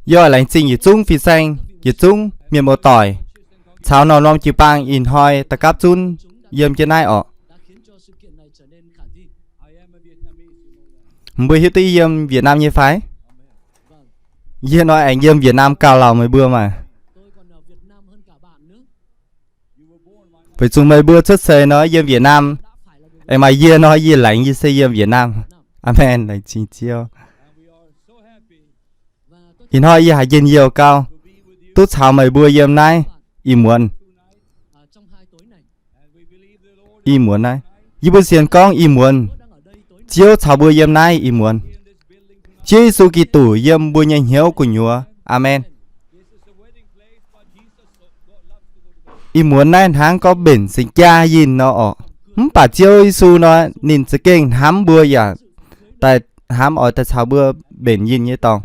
Yie oix laengz zingh yietc zungv fin-saeng, yietc zungv mienh muoz-doic, caux norm-norm jiu-baang ih hnoi da'gapv zunv yiem jienv naaiv orqc. Mbuo hiuv duqv yiem Việt Nam nyei fai? Yie nor aengx yiem Việt Nam gauh lauh meih mbuo maah. Weic zuqc meih mbuo cuotv seix nor yiem Việt Nam, aengx maaih yie nor yie laengz yie se yiem Việt Nam. Aamen. Laengz zingh Ziouv. Ih hnoi yie haiz njien-youh gauh duqv caux meih mbuo yiem naaiv ih muonz. Ih muonz naaiv, yie mbuo sienx gorngv ih muonz Ziouv caux mbuo yiem naaiv ih muonz. Ziouv Yesu Giduc yiem mbuo nyei hnyouv gu'nyuoz. Aamen. Ih muonz naaiv hnangv gorngv mbenc singx jaa yinh nor orqc. Mv baac Ziouv Yesu nor, ninh za'gengh hnamv mbuo yaac daaih hnamv oix daaih caux mbuo mbenc yinh nyei dorngx.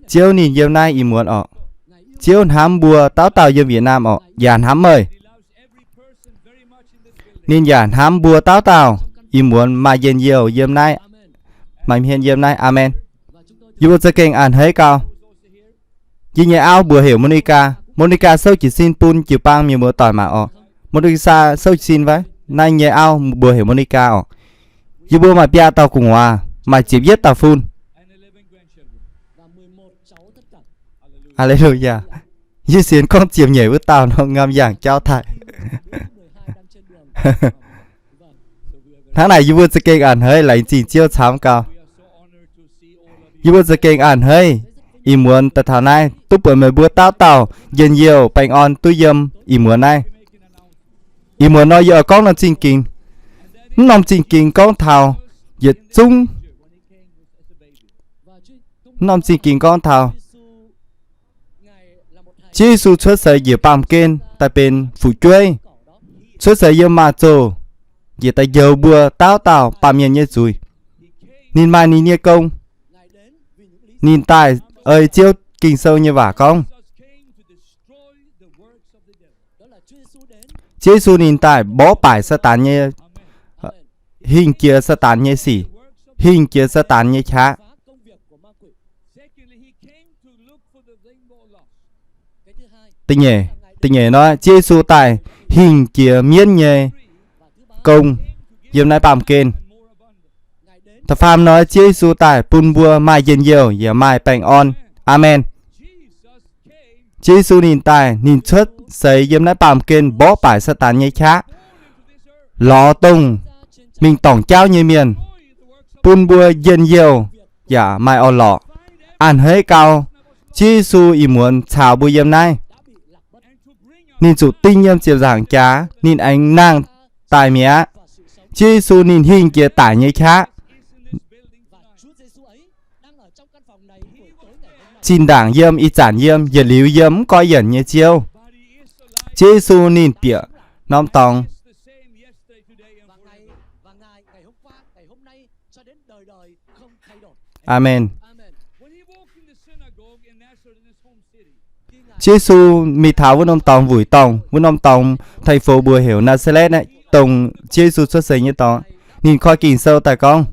Ziouv ninh yiem naaiv ih muonz orqc. Ziouv hnamv mbuo dauh dauh yiem Việt Nam orqc, yaac hnamv meih. Ninh yaac hnamv mbuo dauh dauh ih muonz maaih njien-youh yiem naaiv, maaih hmien yiem naaiv. Aamen. Yie mbuo za'gengh a'hneiv gau. Yie nyei auv mbuox heuc Monica. Monica souv jiez sin bun jiu-baang mienh muoz-doic mangc orqc. Monica souv jiez sin fai? Naaiv nyei auv mbuox heuc Monica orqc. Yie mbuo maaih biaa dauh gu'nguaaz, maaih ziepc yietv dauh fun. Aa^le^lu^yaa. Yie sienx gorngv ziepc nyeic wuov dauh nor ngam yangh jauv daaih. Hnangv naaic yie mbuo za'gengh a'hneiv, laengz zingh Ziouv camv gau. Yie mbuo za'gengh a'hneiv ih muonz daaih taux naaiv duqv buatc meih mbuo dauh dauh njien-youh baengh orn duqv yiem ih muonz naaiv. Ih muonz nor yie oix gorngv norm zingh gingx. Mv norm zingh gingx gorngv taux yietc zungv, mv norm zingh gingx gorngv taux Ziouv Yesu cuotv seix njiec baamh gen daaih benx fu'jueiv, cuotv seix yiem maaz-zoh njiec daaih njoux mbuo dauh dauh baamh mienh nyei zuiz. Ninh maaih ninh nyei gong. Ninh daaih ei Ziouv Ging-Sou nyei waac gorngv, Ziouv Yesu ninh daaih mborqv baaic Saadaan nyei, hingh jiex Saadaan nyei sic, hingh jiex Saadaan nyei qaqv. Da'nyeic, da'nyeic nor, Ziouv Yesu daaih hingh jiex mienv nyei gong yiem naaiv baamh gen. Da'faam nor, Ziouv Yesu daaih bun mbuo maaih njien-youh yaac maaih baengh orn. Aamen. Ziouv Yesu ninh daaih, ninh cuotv seix yiem naaiv baamh gen mborqv baaic Saadaan nyei qaqv, lorz dongh mingh dorngc jauv nyei mienh, bun mbuo njien-youh yaac maaih orn-lorqc. A'hneiv gau, Ziouv Yesu ih muonz caux mbuo yiem naaiv. Ninh zuqc ding yiem ziepc nzaangc jaax, ninh aengx nangh daaih mi'aqv. Ziouv Yesu ninh hingh jiex daic nyei qaqv. Zinh ndaangc yiem, ih zanc yiem, yietc liuz yiem, mv goiv yienc nyei Ziouv. Ziouv Yesu ninh bieqc norm dorngx. Aamen. Ziouv Yesu mingh taux wuov norm dorngx wuic dorngh, wuov norm dorngx thành phố mbuox heuc Naa^saa^letv naaiv, dongh Ziouv Yesu cuotv seix nyei dorngx. Ninh koi Ging-Sou daaih gorngv,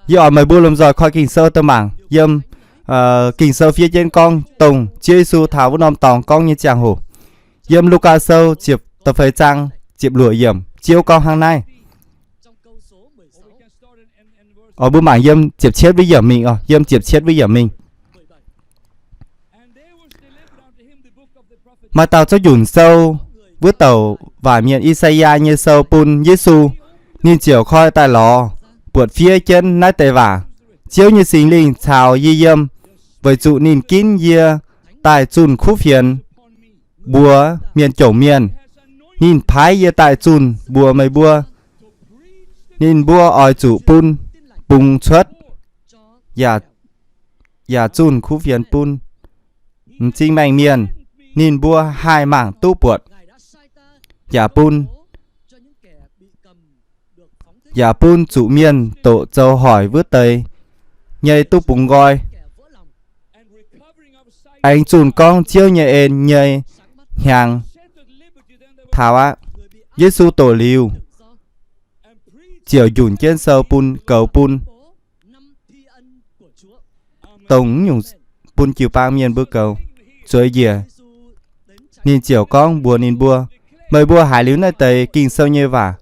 yie oix meih mbuo lomh nzoih koi Ging-Sou daaih mangc yiem Ging-Sou fiev jienv gorngv dongh Ziouv Yesu taux wuov norm dorngx gorngv nyei ziangh hoc. Yiem Lugaa Sou ziepc, da'feix zaang ziepc luoqc yiemc, Ziouv gorngv hnangv naaiv. Oix mbuo mangc yiem ziepc cietv wuov yiemc mingh, yiem ziepc cietv wuov yiemc mingh. Maaih dauh zorqv njunc sou, wuov douc waaic mienh I^saa^yaa nyei sou bun Yesu. Ninh ziouc koi daaih lorz, buatc fiev jienv naaiv deix waac: Ziouv nyei Singx Lingh caux yie yiem, weic zuqc ninh ginv yie daaih zunh kuv fienx mbuox mienh jomc mienh. Ninh paaiv yie daaih zunh mbuox meih mbuo. Ninh mbuo oix zuqc bun bungx cuotv yaac zunh kuv fienx bun m'zing maengh mienh. Ninh mbuo haih mangc duqv buatc, yaac bun, yaac bun zuqc mienh doqc zoux hoic wuov deix nyei duqv bungx nqoi. Aengx zunh gorngv Ziouv nyei en nyei hnyangx taux aqv. Yesu doqc liuz, ziouc njunc jienv sou bun, goux bun. dongh nyungc bun jiu-baang mienh mbuo goux. Zueiz njiec, ninh ziouc gorngv mbuox ninh mbuo, meih mbuo haiz liuz naaiv deix Ging-Sou nyei waac.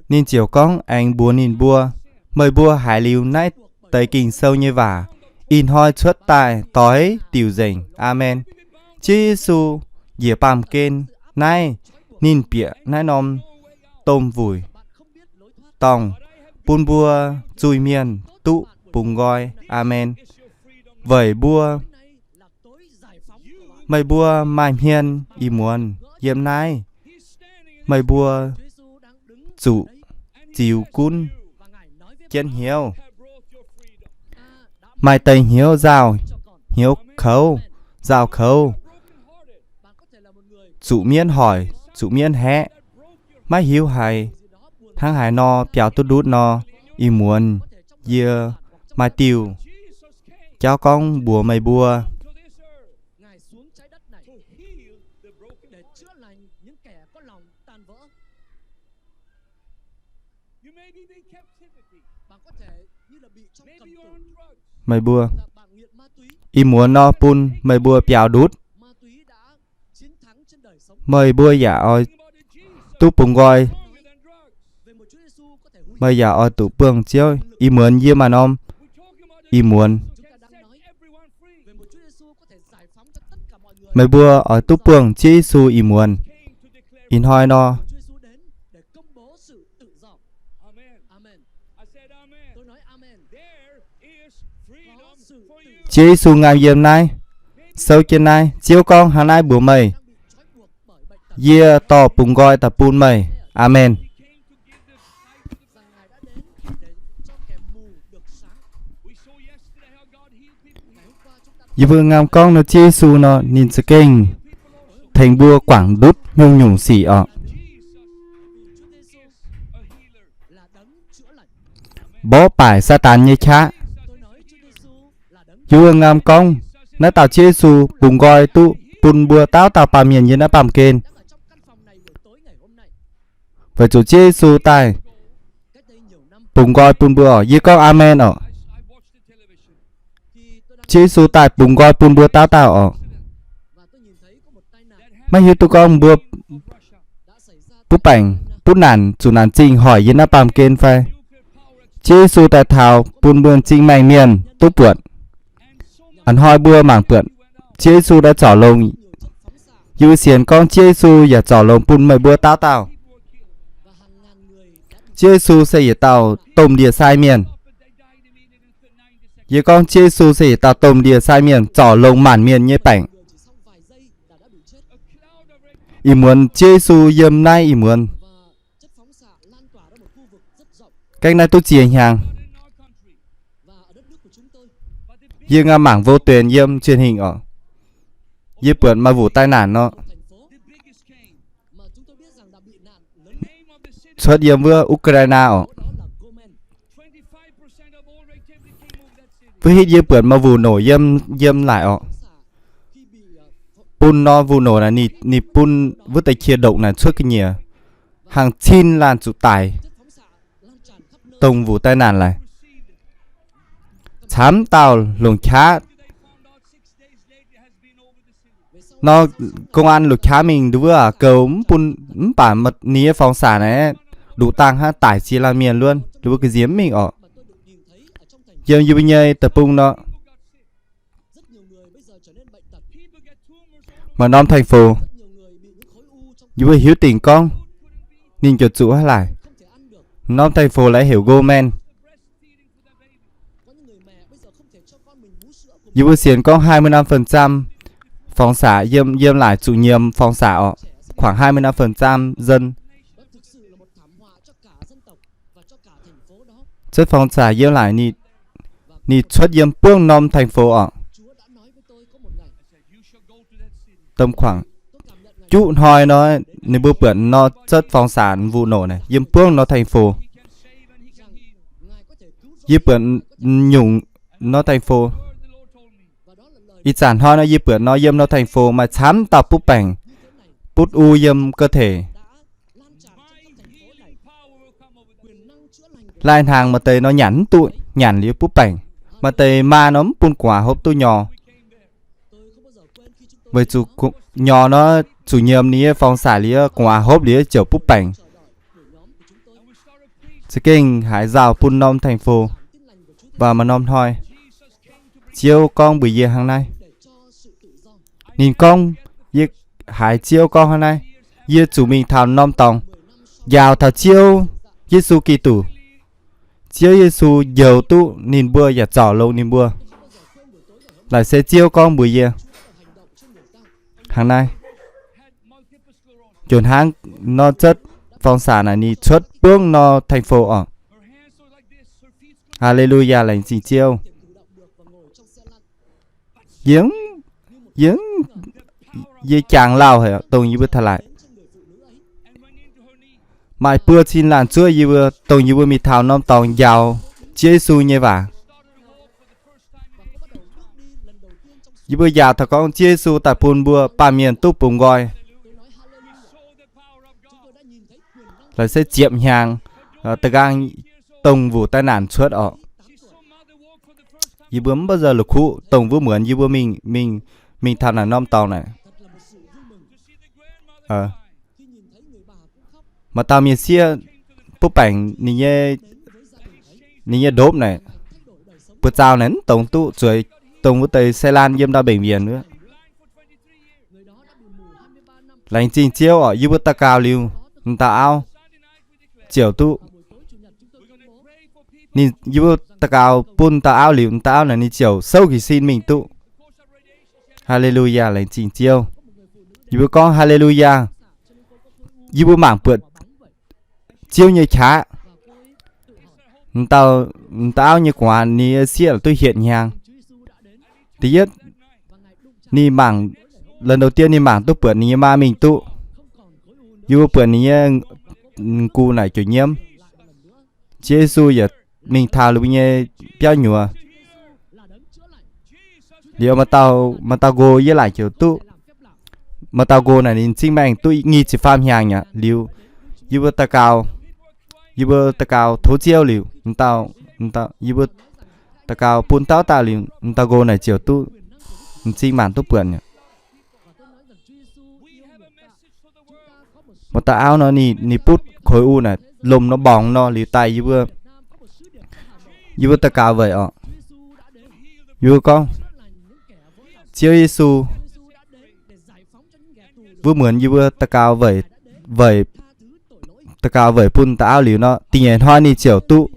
Ninh ziouc gorngv aengx mbuox ninh mbuo, meih mbuo haiz liuz naaiv deix Ging-Sou nyei waac, ih hnoi cuotv daaih doix diuc nzengc. Aamen. Ziouv Yesu njiec baamh gen naaiv, ninh bieqc naaiv norm domh wuic dorngh bun mbuo zuiz-mienh duqv bungx nqoi. Aamen. Weic mbuo, meih mbuo maaih hmien ih muonz yiem naaiv, meih mbuo zuqc ziux gunv jienv hnyouv. Maaih deix hnyouv nzauh, hnyouv kouv, nzauh kouv, zuqc mienv hoic, zuqc mienv haeqv, maiv hiuv haiz, hnangv haaix nor biaux duqv ndutv nor. Ih muonz yie maaih diuh jauv gorngv mbuox meih mbuo. Meih mbuo, ih muonz nor bun meih mbuo biaux ndutv. Meih mbuo yaac oix duqv bungx nqoi. Meih yaac oix duqv buangh Ziouv. Ih muonz yie maaih norm ih muonz. Meih mbuo oix duqv buangh Ziouv Yesu ih muonz. Ih hnoi nor, Ziouv Yesu nqaam yiem naaiv, souv jienv naaiv. Ziouv gorngv hnangv naaiv mbuox meih, yie dorh bungx nqoi daaih bun meih. Aamen. Yie mbuo nqaam gorngv nor, Ziouv Yesu nor, ninh za'gengh tengx mbuo guangc ndutv nyungc-nyungc sic orqc. Mborqv baaic Saadaan nyei qaqv. Yie mbuo nqaam gorngv naaiv dauh Ziouv Yesu bungx nqoi duqv bun mbuo dauh dauh baamh mienh yiem naaiv baamh gen. Weic zuqc Ziouv Yesu daaih bungx nqoi bun mbuo orqc. Yie gorngv aamen orqc. Ziouv Yesu daaih bungx nqoi bun mbuo dauh dauh orqc. Maiv hiuv duqv gorngv mbuo butv baengc, butv naanc, zuqc naanc zingh hoic yiem naaiv baamh gen fai. Ziouv Yesu daaih taux bun mbuo m'zing maengh mienh duqv buatc. A'hnoi mbuo mangc buatc Ziouv Yesu daaih zorc longx. Yie mbuo sienx gorngv Ziouv Yesu yaac zorc longx bun meih mbuo dauh dauh. Ziouv Yesu se yietc dauh domh ndie-sai mienh. Yie gorngv Ziouv Yesu se yietc dauh domh ndie-sai mienh zorc longx maanc mienh nyei baengc. Ih muonz Ziouv Yesu yiem naaiv ih muonz. Gaengh naaiv duqv ziex hnyangx. Yie nqaam mangc vô tuyển yiem truyền hình orqc. Yie buatc maaih wuov tai naanc nor, cuotv yiem wuov Ukraine orqc. Wuov hitv yie buatc maaih wuov nổ yiem, yiem laaic orqc. Bun nor wuov nổ naaic ninh, ninh bun wuov deix qiex ndopv naaic cuotv ga'nyiec, hàng nghìn laanh zuqc tải dongh wuov tai naanc laaic. Camv dauh longc qaqv nor, công an longc qaqv mingh nduov goux mv bun, mv baac ninh nyei phòng xả naaic nduqc dangh hnangv tải ziex laanh mienh luôn, ninh mbuo ga'nziex mv mingh orqc. Yiem yie mbuo nyei deic-bung nor, maaih norm thành phố, yie mbuo hiuv dingc gorngv ninh ziouc zuqc haaix laaic. Norm thành phố laaic heuc Gomel. Yie mbuo sienx gorngv hai mươi lăm phần trăm phòng xả yiem, yiem laaic zuqc nyiemz phòng xả orqc, khoảng hai mươi lăm phần trăm dân. Cuotv phòng xả yiem laaic ninh, ninh cuotv yiem buangv norm thành phố orqc. Tầm khoảng juqv hnoi nor, ninh mbuo buatc nor cuotv phòng xả vụ nổ naaic yiem buangv nor thành phố. Yie buatc nyungc nor thành phố. Ih zanc hnoi nor yie buatc nor yiem nor thành phố maaih camv dauh butv baengc, butv u yiem cơ thể. Lai-hnaangx maaih deix nor nyanc mv duqv, nyanc liuz butv baengc. Maaih deix maa nor mv bun gu'nguaaz hopv duqv nyor. Weic zuqc nyor nor zuqc nyiemc ninh nyei forng-saac liuz, gu'nguaaz hopv liuz ziouc butv baengc. Za'gengh haiz nzauh bun norm thành phố. Waac maaih norm hnoi Ziouv gorngv mbuox yie hnangv naaiv. Ninh gorngv, yie haiz Ziouv gorngv hnangv naaiv, yie zuqc mingh taux norm dorngx njaaux taux Ziouv Yesu Giduc. Ziouv Yesu njoux duqv ninh mbuo yaac zorc longx ninh mbuo. Laaic se Ziouv gorngv mbuox yie hnangv naaiv, njuonx hnangv nor cuotv forng-saac naaic ninh cuotv buangv nor thành phố orqc. Haa^le^lu^yaa, laengz zingh Ziouv. Yie, yie, yie jangx lauh haic dongh yie mbuo taux laaic. Maaih buo cin laanh zuov yie mbuo, dongh yie mbuo mingh taux norm dorngx njaaux Ziouv Yesu nyei waac. Yie mbuo njaaux taux gorngv Ziouv Yesu daaih bun mbuo baamh mienh duqv bungx nqoi. Laaic se ziepc hnyangx, da'nqaang dongh wuc tai naanc cuotv orqc. Yie mbuo mv baac nzauh la'kuqv dongh wuov muonz yie mbuo mingh, mingh, mingh taux naaic norm dorngx naaic. Maaih dauh mienh sieqv butv baengc ninh nyei, ninh nyei ndopv naaic, buoz-zaux naaic mv dongz duqv zueiz dongh wuov deix sai lan yiem ndau mbengc wienc wuov. Laengz zingh Ziouv orqc, yie mbuo daux gaux liuz, m'dauh auv ziouc duqv. Ninh, yie mbuo daux gaux bun m'dauh auv liuz, m'dauh auv naaic ninh ziouc souv gix sin mingh duqv. Haa^le^lu^yaa, laengz zingh Ziouv. Yie mbuo gorngv haa^le^lu^yaa. Yie mbuo mangc buatc Ziouv nyei qaqv. M'dauh, m'dauh auv nyei gu'nguaaz ninh nyei sieqv duqv hietc hnyangx. Da'yietv, ninh mangc, lần đầu tiên ninh mangc duqv buatc ninh nyei maa mingh duqv. Yie mbuo buatc ninh nyei gux naaic ziouc nyiemv. Ziouv Yesu yaac mingh taux ninh mbuo nyei biauv nyuoz. Liuz maaih dauh, maaih dauh nqox yie laaic ziouc duqv. Maaih dauh nqox naaic ninh m'zing maengh duqv nyic ziepc faam hnyangx aqv. Liuz yie mbuo daux gaux, yie mbuo daux gaux tov Ziouv liuz, m'dauh, m'dauh, yie mbuo daux gaux bun dauh dauh liuz, m'dauh nqox naaic ziouc duqv m'zing maengh duqv buonc aqv. Maaih dauh auv nor ninh, ninh butv khối u naaic lomc nor mborngx nor liuz daaih yie mbuo, yie mbuo daux gaux weic orqc. Yie mbuo gorngv, Ziouv Yesu, wuov muonz yie mbuo daux gaux weic, weic, daux gaux weic bun dauh auv liuz nor, da'nyeic hnoi ninh ziouc duqv,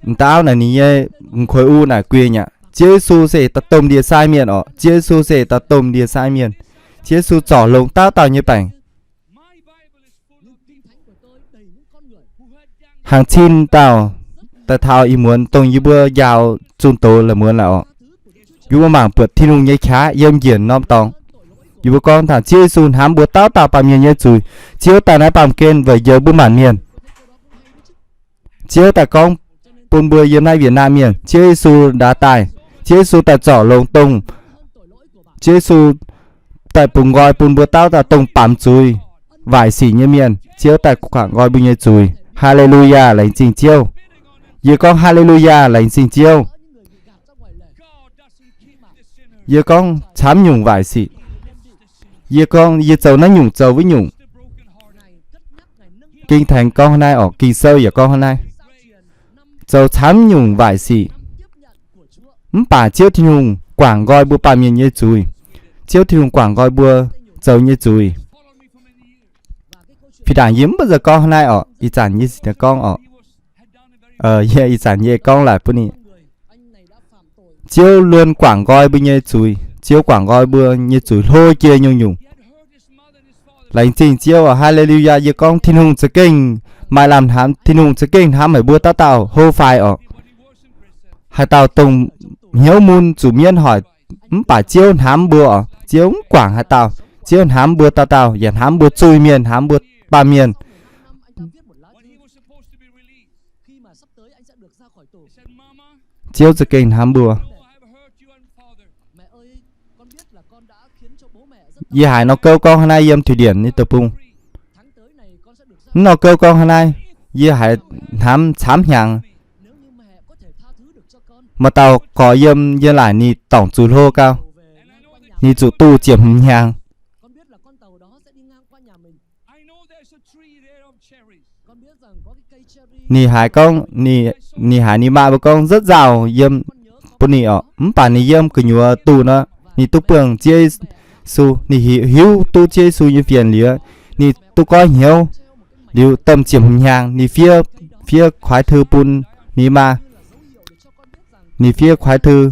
m'dauh auv naaic ninh nyei khối u naaic guinh aqv. Ziouv Yesu se daaih domh ndie-sai mienh orqc. Ziouv Yesu se daaih domh ndie-sai mienh. Ziouv Yesu zorc longx dauh dauh nyei baengc. Hangx cin dauh daaih taux ih muonz dongh yie mbuo njaaux zunh doz la'muonz la'orqc. Yie mbuo mangc buatc Tin-Hungh nyei qaqv yiem njiec norm dorngx. Yie mbuo gorngv taux Ziouv Yesu hnamv mbuo dauh dauh baamh mienh nyei zuiz. Ziouv daaih naaiv baamh gen weic njoux mbuo maanc mienh. Ziouv daaih gorngv bun mbuo yiem naaiv Việt Nam mienh, Ziouv Yesu ndaam daaih. Ziouv Yesu daaih zorc longx dongh, Ziouv Yesu daaih bungx nqoi bun mbuo dauh dauh dongh baamz zuiz, waaic sic nyei mienh. Ziouv daaih guangc nqoi mbuo nyei zuiz. Haa^le^lu^yaa, laengz zingh Ziouv. Yie gorngv haa^le^lu^yaa, laengz zingh Ziouv. Yie gorngv camv nyungc waaic sic. Yie gorngv yie zoux naaiv nyungc zoux wuov nyungc. Ging-Taengx gorngv hnangv naaiv orqc, Ging-Sou yaac gorngv hnangv naaiv. Zoux camv nyungc waaic sic, mv baac Ziouv Tin-Hungh guangc nqoi mbuo baamh mienh nyei zuiz. Ziouv Tin-Hungh guangc nqoi mbuo zoux nyei zuiz. Fih ndaangc yie mv baac gorngv hnangv naaiv orqc, ih zanc yie gorngv orqc. Yie ih zanc yie gorngv laaix bun ninh. Ziouv luôn guangc nqoi mbuo nyei zuiz. Ziouv guangc nqoi mbuo nyei zuiz hlo jiex nyungc-nyungc. Laengz zingh Ziouv oc. Haa^le^lu^yaa. Yie gorngv Tin-Hungh za'gengh maaih lamh hnamv. Tin-Hungh za'gengh hnamv haic mbuo dauh dauh hlo faix orqc. Haaix dauh dongh hnyouv mun zuqc mienv hoic, mv baac Ziouv hnamv mbuo oc. Ziouv mv guangc haaix dauh. Ziouv hnamv mbuo dauh dauh, yaac hnamv mbuo zuiz-mienh, hnamv mbuo baamh mienh. Ziouv za'gengh hnamv mbuo. Yie haiz norm gouv gorngv hnangv naaiv yiem Thụy Điển nyei deic-bung. Mv norm gouv gorngv hnangv naaiv, Yie haiz hnamv camv hnyangx. Maaih dauh gorx yiem yie laaic ninh dorngc zuqc hlo gau. Ninh zuqc duqv ziepc hmz hnyangx. Ninh haiz gorngv, ninh haiz ninh maa mbuo gorngv, nzutv nzauh yiem bun ninh oc. Mv baac ninh yiem gu'nyuoz duqv nor, ninh duqv buangh Ziouv Yesu, ninh hiuv duqv Ziouv Yesu nyei fienx liuz, ninh duqv goiv hnyouv. Liuz domh ziepc hmz hnyangx ninh fiev, fiev kuaaiv tui bun ninh maa. Ninh fiev kuaaiv tui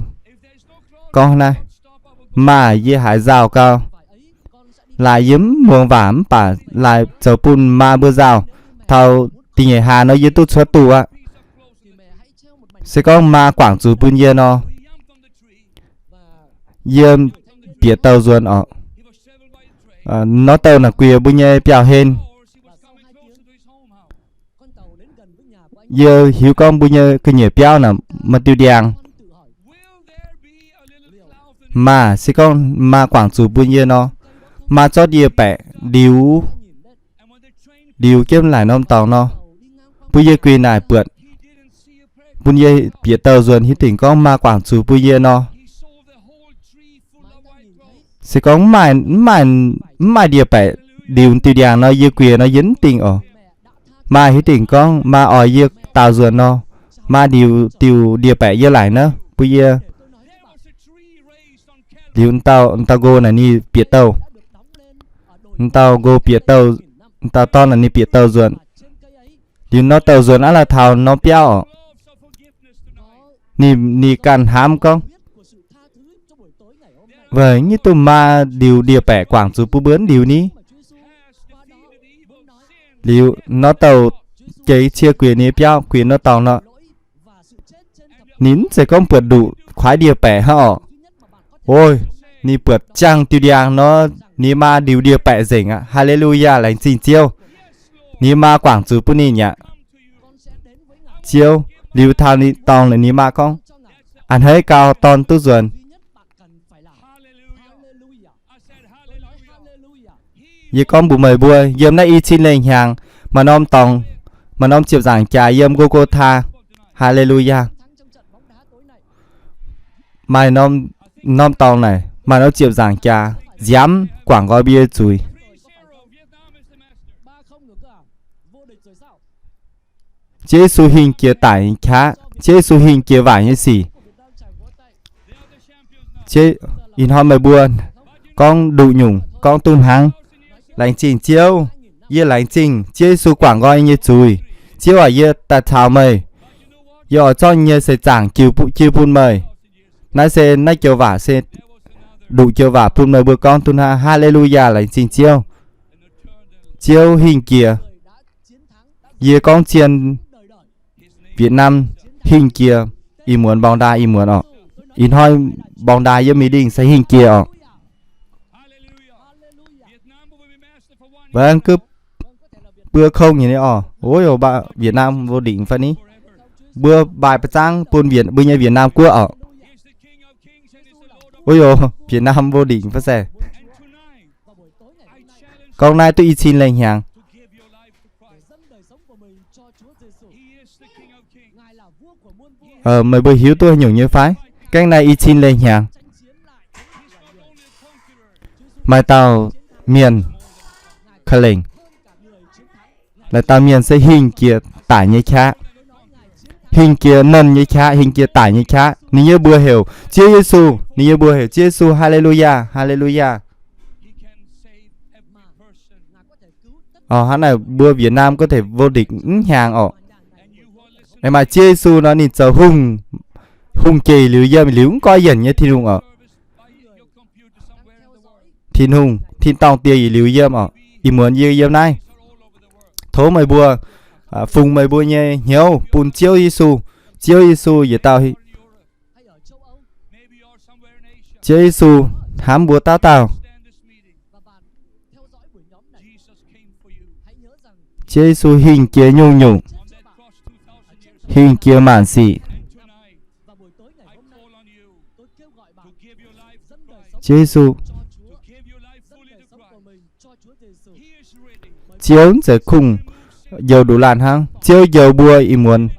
gorngv naaiv, Maa, yie haiz nzauh gau. Laaix yie mv muangx waac mv baac laaix zoux bun maa mbuo nzauh. Taux da'nyeic hlaax nor yie duqv cuotv duqv aqv. Se gorngv maa guangc zuqc bun yie nor, yie bieqc douh nzuonx oc. Norm douh naaic guiex mbuo nyei biauv-hlen. Yie hiuv gorngv mbuo nyei ga'nyiec biauv naaic maaih diuh ndiangx. Maa, se gorngv maa guangc zuqc bun yie nor, maa zorqv ndie-baeqc ndiux, ndiux jienv laaic norm dorngx nor, bun yie guih naaic buatc, bun yie bieqc douh nzuonx hiuv dingc gorngv maa guangc zuqc bun yie nor. Se gorngv mv maaih, mv maaih ndie-baeqc ndiux diuh ndiangx nor, yie guih nor yie mv dingh oc. Maa hiuv dingc gorngv maa oix yie daaux nzuonx nor, maa ndiux diuh ndie-baeqc yiem laaic naaiv bun yie. Liuz dauh, dauh nqo naaic ninh bieqc douh. Dauh nqo bieqc douh, dauh dorn naaic ninh bieqc douh nzuonx. Liuz norm douh nzuonx aqv, laaix taux norm biauv oc. Ninh, ninh ganh hnamv gorngv, Weic nyei duqv maa ndiux ndie-baeqc guangc zuqc bun mbuo ndiux ni? Liuz norm douh jiex cie guiex ninh biauv, guiex norm dorngx nor, ninh mv zeiz gorngv buatc nduqc kuaaiv ndie-baeqc hnangv oc. Oi, ninh buatc ziangh diuh ndiangx nor, ninh maa ndiux ndie-baeqc nzengc aqv. Haa^le^lu^yaa, laengz zingh Ziouv. Ninh maa guangc zuqc bun ninh aqv. Ziouv, liuz taux ninh dorngx naaic ninh maa gorngv, A'hneiv gau dorn duqv nzuonx. Yie gorngv mbuox meih mbuo, yiem naaiv i cin lengh hnyangx, maaih norm dorngx, maaih norm ziepc nzaangc jaax yiem Go^go^taa. Haa^le^lu^yaa. Maaih norm, norm dorngx naaic maaih norm ziepc nzaangc jaax nziaamv guangc nqoi mbuo nyei zuiz. Ziouv Yesu hingh jiex daic nyei qaqv. Ziouv Yesu hingh jiex waaic nyei sic. Ih hnoi meih mbuo gorngv nduqc nyungc, gorngv duqv hnangv. Laengz zingh Ziouv. Yie laengz zingh Ziouv Yesu guangc nqoi nyei zuiz. Ziouv aac, yie daaih caux meih. Yie oix zorqv nyei seix zaangc jiu, jiu bun meih. Naaiv se naaiv joux waac se nduqc joux waac bun meih mbuo gorngv duqv hnangv. Haa^le^lu^yaa, laengz zingh Ziouv. Ziouv hingh jiex. Yie gorngv zien Việt Nam hingh jiex ih muonz, Bóng đá ih muonz oc. Ih hnoi Bóng đá yiem Mỹ Đình se hingh jiex oc. Mbuo kong nyei orqc, ov, Việt Nam vô địch fai ni? Mbuo mbaih ba'zangv bun mbuo nyei Việt Nam guoqv oc. Ov, Việt Nam vô địch fai se? Gorngv naaiv duqv i cin lengh hnyangx. Meih mbuo hiuv duqv nyungc nyei fai? Gorngv naaiv i cin lengh hnyangx, maaih dauh mienh, ka lengc, laaix dauh mienh se hingh jiex daic nyei qaqv. Hingh jiex nernh nyei qaqv, hingh jiex daic nyei qaqv. Ninh nyei mbuox heuc Ziouv Yesu. Ninh nyei mbuox heuc Ziouv Yesu. Haa^le^lu^yaa, haa^le^lu^yaa. Hnangv naaic mbuo Việt Nam có thể vô địch mv hnyangx orqc. Aengx maaih Ziouv Yesu nor ninh zoux hungh, hungh jiex liuz yiem liuz mv goiv yienc nyei Tin-Hungh orqc. Tin-Hungh, tin-dorngh dieh yietc liuz yiem orqc. Ih muonz yie yiem naaiv. Tov meih mbuo fungx meih mbuo nyei hnyouv bun Ziouv Yesu. Ziouv Yesu yietc dauh, Ziouv Yesu hnamv mbuo dauh dauh. Ziouv Yesu hingh jiex nyungc-nyungc, hingh jiex maanc sic. Ziouv Yesu, Ziouv mv zeiz kungx njoux nduqc laanh hnangv. Ziouv njoux mbuo ih muonz.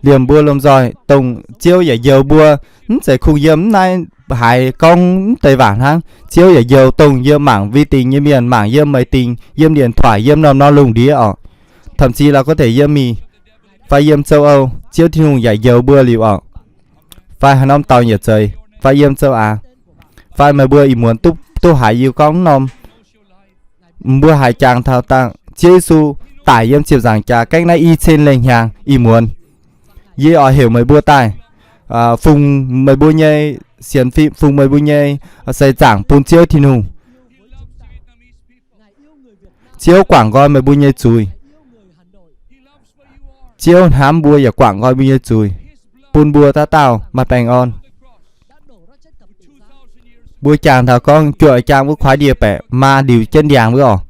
Liemh mbuo lomh nzoih dongh Ziouv yaac njoux mbuo, mv zeiz kungx yiem mv naaiv haaix gorngv mv deix waac hnangv. Ziouv yaac njoux dongh yiem mangc vi-dingc nyei mienh, mangc yiem meix dingc, yiem điện thoại, yiem norm-norm lungh ndiev orqc. Thậm chí là có thể yiem mih fai yiem châu Âu, Ziouv Tin-Hungh yaac njoux mbuo liuz orqc. Fai haaix norm dorngx yietc zeiz, fai yiem châu Á, fai meih mbuo ih muonz duqv, duqv haiz yie gorngv norm, mbuo haiz jangx taux dangh Ziouv Yesu daic yiem ziepc nzaangc jaax gaengh naaiv i cin lengh hnyangx ih muonz. Yie oix heuc meih mbuo daaih, fungx meih mbuo nyei sienx fim, fungx meih mbuo nyei seix zaangc bun Ziouv Tin-Hungh. Ziouv guangc nqoi meih mbuo nyei zuiz. Ziouv hnamv mbuo yaac guangc nqoi mbuo nyei zuiz, bun mbuo dauh dauh maaih baengh orn. Mbuo jangx taux gorngv juoqc jaang wuov kuaaiv ndie-baeqc maa ndiux jienv ndiangx wuov orqc.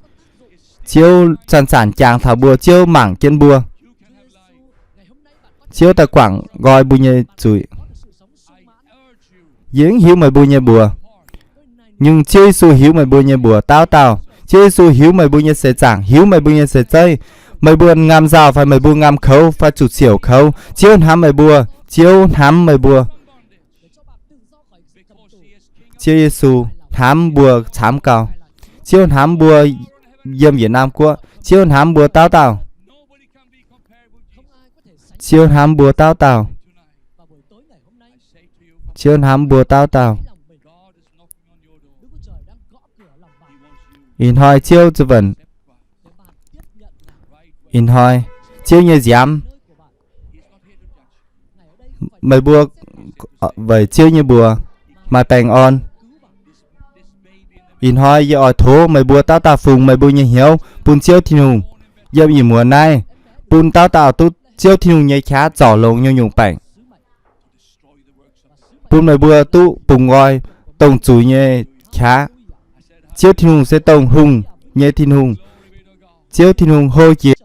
Ziouv zanc-zanc jangx taux mbuo, Ziouv mangc jienv mbuo. Ziouv daaih guangc nqoi mbuo nyei zuiz. Yie mv hiuv meih mbuo nyei mbuox, nhưng Ziouv Yesu hiuv meih mbuo nyei mbuox dauh dauh. Ziouv Yesu hiuv meih mbuo nyei seix zaangc, hiuv meih mbuo nyei seix zeiv. Meih mbuo ngamv nzauh fai meih mbuo ngamv koux fai zuqc siouc koux, Ziouv hnamv meih mbuo. Ziouv hnamv meih mbuo. Ziouv Yesu hnamv mbuo camv gau. Ziouv hnamv mbuo yiem Việt Nam guoqv. Ziouv hnamv mbuo dauh dauh. Ziouv hnamv mbuo dauh dauh. Ziouv hnamv mbuo dauh dauh. Ih hnoi Ziouv zuqc ven. Ih hnoi Ziouv nyei nziaamv. Meih mbuo weic Ziouv nyei mbuox maaih baengh orn. Ih hnoi yie oix tov meih mbuo dauh dauh fungx meih mbuo nyei hnyouv bun Ziouv Tin-Hungh yiem ih muonz naaiv, bun dauh dauh duqv Ziouv Tin-Hungh nyei qaqv zorc longx nyungc-nyungc baengc, bun meih mbuo duqv bungx nqoi dongh zuiz nyei qaqv. Ziouv Tin-Hungh se dongh hungh nyei Tin-Hungh. Ziouv Tin-Hungh hlo jiex.